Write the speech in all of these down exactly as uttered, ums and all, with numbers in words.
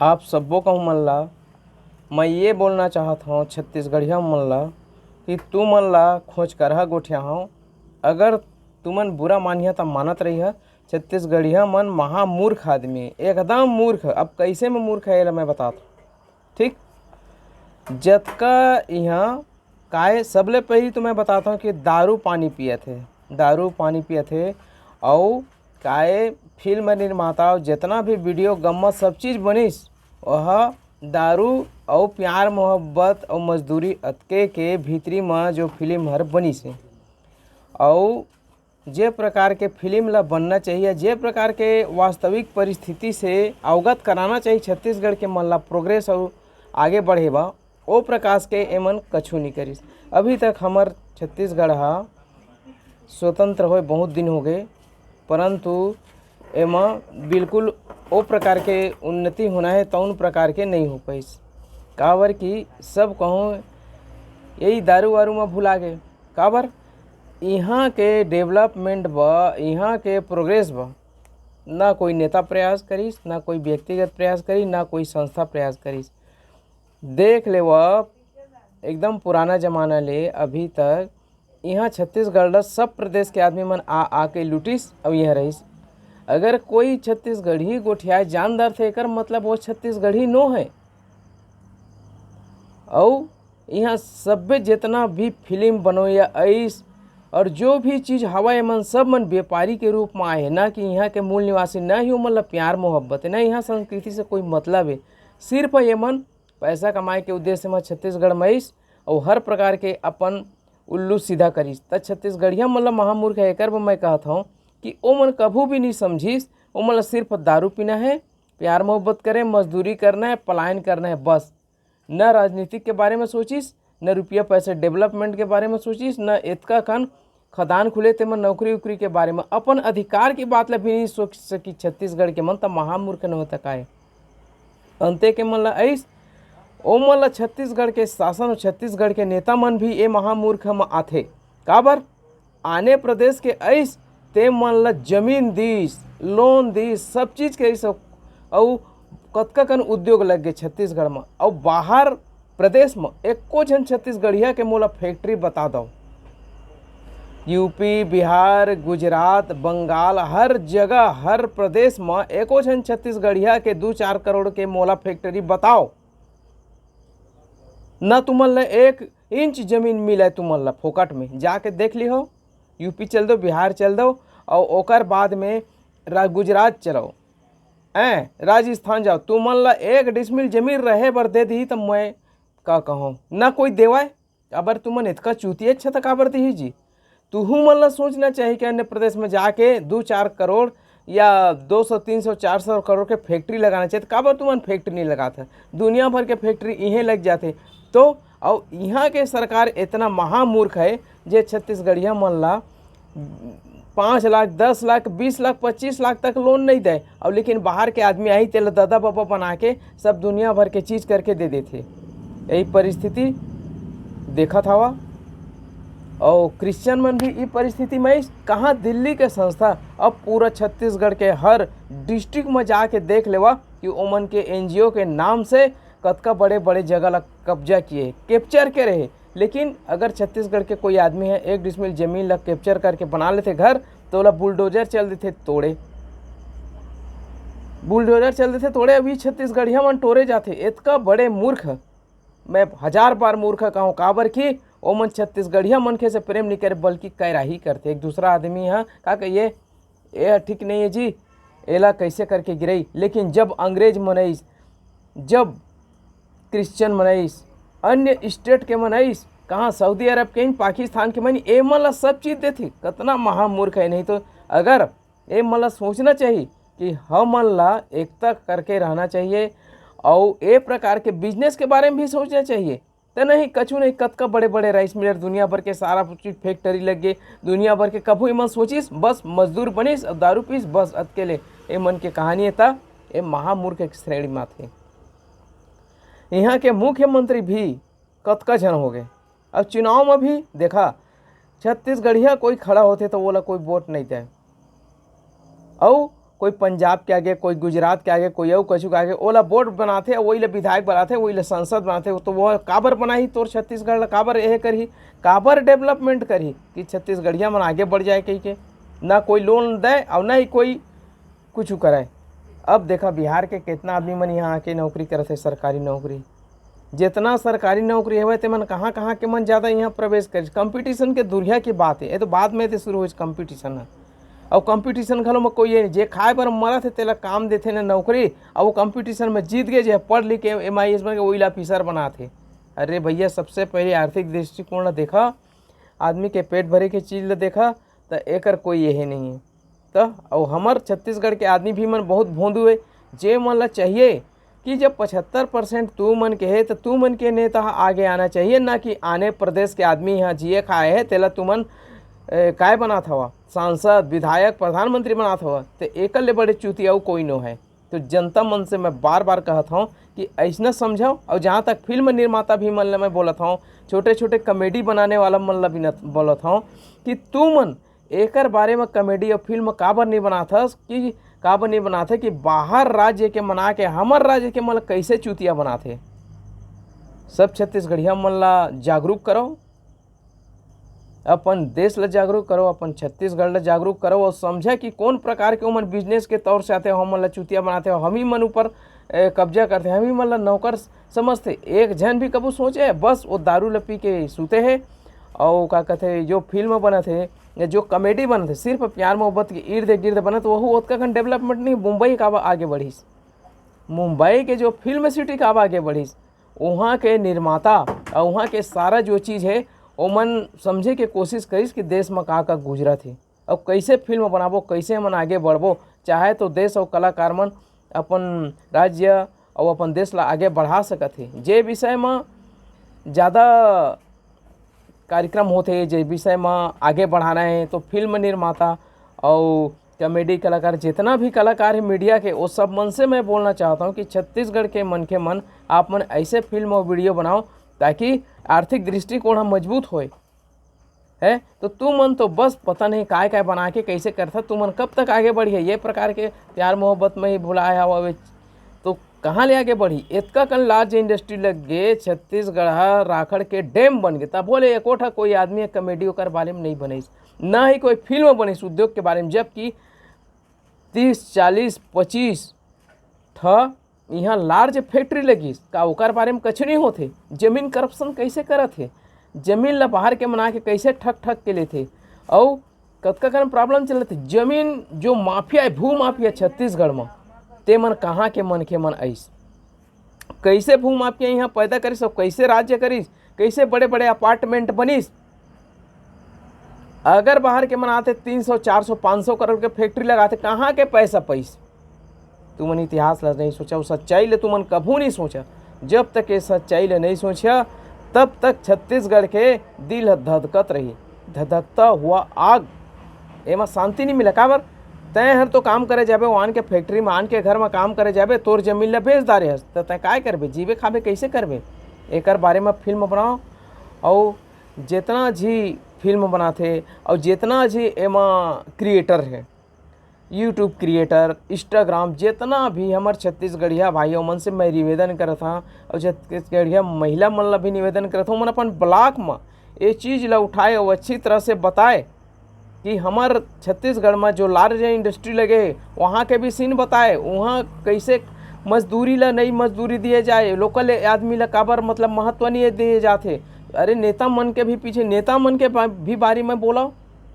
आप सब्बो कहूँ मन ला मैं ये बोलना चाहत हौं, छत्तीसगढ़िया मन ला, कि तुमन ला खोचकरहा गोठिया हौं। अगर तुमन बुरा मानिहा त मानत रहिहा। छत्तीसगढ़िया मन महामूर्ख आदमी, एकदम मूर्ख। अब कैसे में मूर्ख है, एला मैं बतात हौं। ठीक, जतका इहाँ काय, सबले पहिली तो मैं बतात हौं कि दारू पानी पियत हे, दारू पानी पियत हे। अउ काय, फिल्म निर्माता अउ जितना भी वीडियो गम्मा सब चीज बनिस, वह दारू अउ प्यार मोहब्बत अउ मजदूरी अतके के भीतरी म जो फिल्म हर बनिस हे। अउ जे प्रकार के फिल्म ला बनना चाहिए, जे प्रकार के वास्तविक परिस्थिति से अवगत कराना चाहिए छत्तीसगढ़ के मन ला, प्रोग्रेस अउ आगे बढ़े बा, ओ प्रकाश के एमन कछु नहीं करिस। अभी तक हमर छत्तीसगढ़ हा स्वतंत्र होए बहुत दिन हो गए, परंतु एमा बिल्कुल ओ प्रकार के उन्नति होना है, तौन प्रकार के नहीं हो पाइस। काबर कि सब कहूँ यही दारू वारू में भुला गए। काबर? इहाँ के डेवलपमेंट ब, इहाँ के प्रोग्रेस ब ना कोई नेता प्रयास करिस, ना कोई व्यक्तिगत प्रयास करिस, ना कोई संस्था प्रयास करिस। देख लेव, एकदम पुराना जमाना ले अभी तक इहाँ छत्तीसगढ़ ल सब प्रदेश के आदमी मन आ आके लूटिस अउ इहाँ रहिस। अगर कोई छत्तीसगढ़ी गोठियाए जान डरथे, एकर मतलब वो छत्तीसगढ़ी नो है। अउ इहाँ सब्बे जितना भी फिल्म बनोइया अइस और जो भी चीज हवा, एमन सब मन व्यापारी के रूप म आए हे, ना कि इहाँ के मूल निवासी, ना ही ओमन ला प्यार मोहब्बत हे, ना इहाँ संस्कृति से कोई मतलब हे। सिर्फ एमन पैसा कमाए के उद्देश्य म छत्तीसगढ़ म अइस अउ हर प्रकार के अपन उल्लू सीधा करिस। त छत्तीसगढ़िया मन ला महामूर्ख हे, एकर बर मैं कहत हौं कि ओमन कभू भी नहीं समझिस। ओमन ला सिर्फ दारू पीना हे, प्यार मोहब्बत करे, मजदूरी करना है, पलायन करना है, बस। न राजनीतिक के बारे में सोचिस, न रुपया पैसा डेवलपमेंट के बारे में सोचिस, न एतका कन खदान खुले तेमा नौकरी उकरी के बारे में, अपन अधिकार की बात ला भी नहीं सोच सकी छत्तीसगढ़ के मन, त महामूर्ख न होता काय? अंते के मन ला अइस, ओ मन ला छत्तीसगढ़ के शासन और छत्तीसगढ़ के नेता मन भी ए महामूर्ख म आथे। काबर? आने प्रदेश के अइस, ते मन ला जमीन दिस, लोन दिस, सब चीज के अइस, अउ कतका कन उद्योग लग गे छत्तीसगढ़ म। अउ बाहर प्रदेश म एको झन छत्तीसगढ़िया के मोला फैक्ट्री बता दव। यूपी, बिहार, गुजरात, बंगाल, हर जगह, हर प्रदेश म एको झन छत्तीसगढ़िया के दू चार करोड़ के मोला फैक्ट्री बताओ। न तुमन ल एक इंच जमीन मिले तुमन ल फोकट में, जाके देख लिहो। यूपी चल दो, बिहार चल दो, अउ ओकर बाद में रा-, गुजरात चलो, ऐं, राजस्थान जाओ, तुमन ल एक डिसमिल जमीन रहे बर दे दिही, त मैं का कहूँ, न कोई देवय। काबर तुमन इतका चूतिया छ, त काबर दिही जी? तुहू मन ल सोचना चाहिए कि अन्य प्रदेश में जाके दू चार करोड़ या दो सौ, तीन सौ, चार सौ करोड़ के फैक्ट्री लगाना चाहिए। त काबर तुमन फैक्ट्री नहीं लगात है? दुनिया भर के फैक्ट्री इहें लग जाते। तो अउ इहाँ के सरकार इतना महामूर्ख है, जे छत्तीसगढ़िया मन ला पाँच लाख, दस लाख, बीस लाख, पच्चीस लाख तक लोन नहीं दे, अउ लेकिन बाहर के आदमी आही, तेला दादा बाबा बना के सब दुनिया भर के चीज करके दे देथे। यही परिस्थिति देखत हवा। अउ क्रिश्चियन मन भी ई परिस्थिति में, कहाँ दिल्ली के संस्था अब पूरा छत्तीसगढ़ के हर डिस्ट्रिक्ट में जाके देख लेवा कि ओमन के एनजीओ के नाम से कतका बड़े बड़े जगह ला कब्जा किए, कैप्चर के रहे। लेकिन अगर छत्तीसगढ़ के कोई आदमी है, एक डिसमिल जमीन ला कैप्चर करके बना लेथे घर, तो ओला बुलडोजर चल देथे तोड़े, बुलडोजर चल देथे तोड़े। अभी छत्तीसगढ़िया मन टोरे जाथे, इतका बड़े मूर्ख। मैं हजार बार मूर्ख कहूँ, काबर कि ओमन छत्तीसगढ़िया मनखे से प्रेम नहीं करे, बल्कि कैराही करथे। एक दूसरा आदमी ह का कहिए, "ए ह ठीक नहीं है जी, एला कैसे करके गिरई?" लेकिन जब अंग्रेज मन अइस, जब क्रिश्चियन मन अइस, अन्य स्टेट के मन अइस, कहाँ सऊदी अरब के, पाकिस्तान के मन, ए मन ला सब चीज देथे। कतना महामूर्ख है। नहीं तो अगर ए मन ला सोचना चाहिए कि हमन ला एकता करके रहना चाहिए, अउ ए प्रकार के बिजनेस के बारे में भी सोचना चाहिए। त नहीं, कछु नहीं, कतका बड़े-बड़े राइस मिलर, दुनिया भर के सारा चीज फैक्ट्री लग गे, दुनिया भर के। कभू एमन सोचिस, बस मजदूर बनिस अउ दारू पीस, बस अतके ले एमन के कहानी हे। त ए महामूर्ख के श्रेणी म आथे। इहाँ के मुख्यमंत्री भी कतका झन हो गए। अब चुनाव म भी देखा, छत्तीसगढ़िया कोई खड़ा होथे त ओला कोई वोट नहीं दे। अउ कोई पंजाब के आगे, कोई गुजरात के आगे, कोई अउ कछु के आगे, ओला बोर्ड बनाथे, वही ला विधायक बनाथे, वही ला सांसद बनाथे। तो वो काबर बनाही तोर छत्तीसगढ़ ला, काबर एहे करही, काबर डेवलपमेंट करही कि छत्तीसगढ़िया मन आगे बढ़ जाए कहिके? ना कोई लोन दे और ना ही कोई कुछ करे। अब देखा, बिहार के कितना आदमी मन यहाँ आके नौकरी करत हे, सरकारी नौकरी। जितना सरकारी नौकरी हवय, ते मन कहाँ कहाँ के मन ज़्यादा यहाँ प्रवेश करिस। कंपटीशन के दुरिहा की बात है, ये तो बाद में ते शुरू होइस कंपटीशन ह। और कंपटीशन घलो में कोई ये जे खाए बर मरत हे, तेला काम देथे ना नौकरी, और वो कंपटीशन में जीत गए, जे पढ़ लिख के एम आई एस बन के वही ला ऑफिसर बनात हे। अरे भैया, सबसे पहले आर्थिक दृष्टिकोण ला देखा, आदमी के पेट भरे के चीज ला देखा, त एकर कोई यही नहीं है। त अउ हमर छत्तीसगढ़ के आदमी भी मन बहुत भोंदू है, जे मन ला चाहिए कि जब पचहत्तर परसेंट तू मन के हे, त तू मन के नेता ह आगे आना चाहिए, ना कि आने प्रदेश के आदमी ह जिए खाए हे, तेला तू मन, ए, काय बनात हवा, सांसद, विधायक, प्रधानमंत्री बनात हवा। ते एकर ले बड़े चूतिया अउ कोई नो है। तो जनता मन से मैं बार बार कहत हूँ कि ऐसना समझाओ। और जहाँ तक फिल्म निर्माता भी मन ला मैं बोलत हूँ, छोटे छोटे कॉमेडी बनाने वाला मन ला भी न-, बोलत हूँ कि तू मन एकर बारे में कॉमेडी और फिल्म काबर नहीं बनात हस, कि काबर नहीं बनात है कि बाहर राज्य के मना के हमर राज्य के मन ला कैसे चूतिया बनात है। सब छत्तीसगढ़िया मन ला जागरूक करो, अपन देश ला जागरूक करो, अपन छत्तीसगढ़ ला जागरूक करो और समझा कि कौन प्रकार के ओमन बिजनेस के तौर से आते हो, हमन ला चूतिया बनाते हो, हम ही मन ऊपर, ए, कब्जा करते, हम ही मन ला नौकर समझते। एक झन भी कबू सोचे, बस वो दारू ला पी के सूते है। और का कहते, जो फिल्म बनत है या जो कॉमेडी बनत है, सिर्फ प्यार मोहब्बत के इर्द गिर्द बनत, वहू ओतका कन डेवलपमेंट नहीं। मुंबई काबर आगे बढ़िस, मुंबई के जो फिल्म सिटी काबर आगे बढ़िस, वहाँ के निर्माता और वहाँ के सारा जो चीज़ है, ओमन समझे के कोशिश करिस कि देश में का का गुजरत है और कैसे फिल्म बनाबो, कैसे हमन आगे बढ़बो। चाहे तो देश और कलाकार मन अपन राज्य और अपन देश ला आगे बढ़ा सकत है। जे विषय में ज़्यादा कार्यक्रम होथे, जे विषय में आगे बढ़ाना है, तो फिल्म निर्माता और कॉमेडी कलाकार, जितना भी कलाकार है मीडिया के, वो सब मन से मैं बोलना चाहता हूँ कि छत्तीसगढ़ के मनखे मन, आप मन ऐसे फिल्म और वीडियो बनाओ, ताकि आर्थिक दृष्टिकोण हम मजबूत होए। है तो तू मन तो बस पता नहीं काय काय बना के कैसे करथा, तू मन कब तक आगे बढ़िए? ये प्रकार के प्यार मोहब्बत में ही भुलाए हवा, तो कहाँ ले आगे बढ़ी? इतका कन लार्ज इंडस्ट्री लग गे, छत्तीसगढ़ ह राखड़ के डैम बन गे, तभो ले एको ठा कोई आदमी कॉमेडी ओकर बारे में नहीं बनिस, ना ही कोई फिल्म बनिस उद्योग के बारे में, जबकि तीस, चालीस, पच्चीस ठा यहाँ लार्ज फैक्ट्री लगिस। का ओकर बारे में कछु नहीं होथे? जमीन करप्शन कैसे करत हे, जमीन ला बाहर के मना के कैसे ठग ठग के लेथे, अउ कतका कन प्रॉब्लम चलत हे। जमीन जो माफिया है, भू माफिया छत्तीसगढ़ में, ते मन कहाँ के मनखे मन आइस? कैसे भू माफिया यहाँ पैदा करिस और कैसे राज्य करिस, कैसे बड़े बड़े अपार्टमेंट बनिस? अगर बाहर के मन आते, तीन सौ, चार सौ, पाँच सौ करोड़ के फैक्ट्री लगाते, कहाँ के पैसा पैस? तुमन इतिहास ला नहीं सोचा, उस सच्चाई ले तुमन कभू नहीं सोचा। जब तक ये सच्चाई ले नहीं सोचा, तब तक छत्तीसगढ़ के दिल ह धधकत रही, धधकता हुआ आग। एमा शांति नहीं मिला। काबर? तैं हर तो काम करे जाबे, वो आन के फैक्ट्री में, आन के घर में काम करे जाबे, तोर जमीन ला बेच डारे हस, त तैं काय करबे? जीबे खाबे कैसे करबे? एकर बारे में फिल्म बनाओ। और जितना जी फिल्म बनाथे और जितना जी एमा क्रिएटर है, यूट्यूब क्रिएटर, इंस्टाग्राम, जितना भी हमर छत्तीसगढ़िया भाइयों मन से मैं निवेदन करत हाँ, और छत्तीसगढ़िया महिला मन ला भी निवेदन करत हूँ, मन अपन ब्लॉग में ये चीज़ ला उठाए और अच्छी तरह से बताए कि हमर छत्तीसगढ़ में जो लार्ज इंडस्ट्री लगे हे, वहाँ के भी सीन बताए, वहाँ कैसे मजदूरी ला नई मजदूरी दिए जाए, लोकल आदमी ला काबर, मतलब, महत्व नहीं दिए जाते। अरे, नेता मन के भी पीछे, नेता मन के बा-, भी बारे में बोला,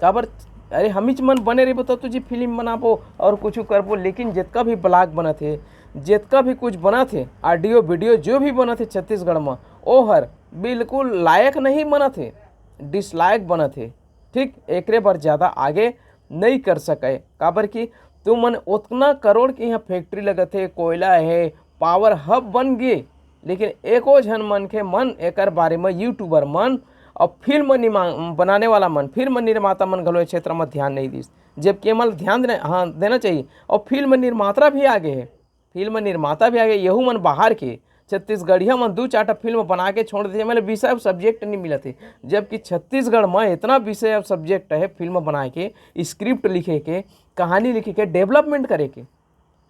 काबर? अरे, हमीच मन बने रहिबो तो तुझी फिल्म बनाबो और कुछ करबो, लेकिन जितका भी ब्लॉग बनत हे, जितका भी कुछ बनत हे, ऑडियो वीडियो जो भी बनत हे छत्तीसगढ़ में, ओ हर बिल्कुल लायक नहीं बनत हे, डिसलायक बनत हे। ठीक, एकरे बर ज़्यादा आगे नहीं कर सके, काबर कि तुमन ओतना करोड़ के यहाँ फैक्ट्री लगत हे, कोयला हे, पावर हब बन गे, लेकिन एको झन मनखे मन एकर बारे में, यूट्यूबर मन और फिल्म निमा-, बनाने वाला मन, फिल्म निर्माता मन घलो ए क्षेत्र में ध्यान नहीं दिस, जबकि एमन ध्यान देना, हाँ, देना चाहिए। और फिल्म निर्माता भी आगे है, फिल्म निर्माता भी आगे, यहू मन बाहर के, छत्तीसगढ़िया मन दू चार ठा फिल्म बना के छोड़ देथे, मतलब विषय अउ सब्जेक्ट नहीं मिलत हे। जबकि छत्तीसगढ़ में इतना विषय अउ सब्जेक्ट है, फिल्म बनाए के, स्क्रिप्ट लिखे के, कहानी लिखे के, डेवलपमेंट करे के,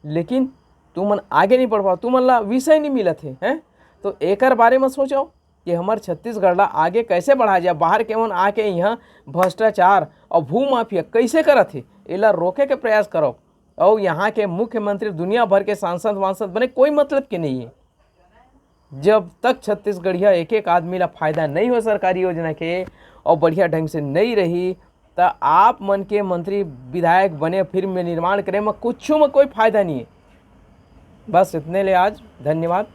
लेकिन तुमन आगे नहीं बढ़ पाओ, तुमन ला विषय नहीं मिलत हे, हैं? तो एकर बारे में सोचो कि हमर छत्तीसगढ़ ला आगे कैसे बढ़ाया जाए। बाहर के मन आके यहाँ भ्रष्टाचार और भूमाफिया कैसे करत हे, एला रोके के प्रयास करो। और यहाँ के मुख्यमंत्री दुनिया भर के सांसद वांसद बने, कोई मतलब के नहीं है। जब तक छत्तीसगढ़िया एक एक आदमी ला फायदा नहीं हो सरकारी योजना के और बढ़िया ढंग से नहीं रही, त आप मन के मंत्री विधायक बने, फिर में निर्माण करे में कुछ में कोई फायदा नहीं है। बस इतने ले आज, धन्यवाद।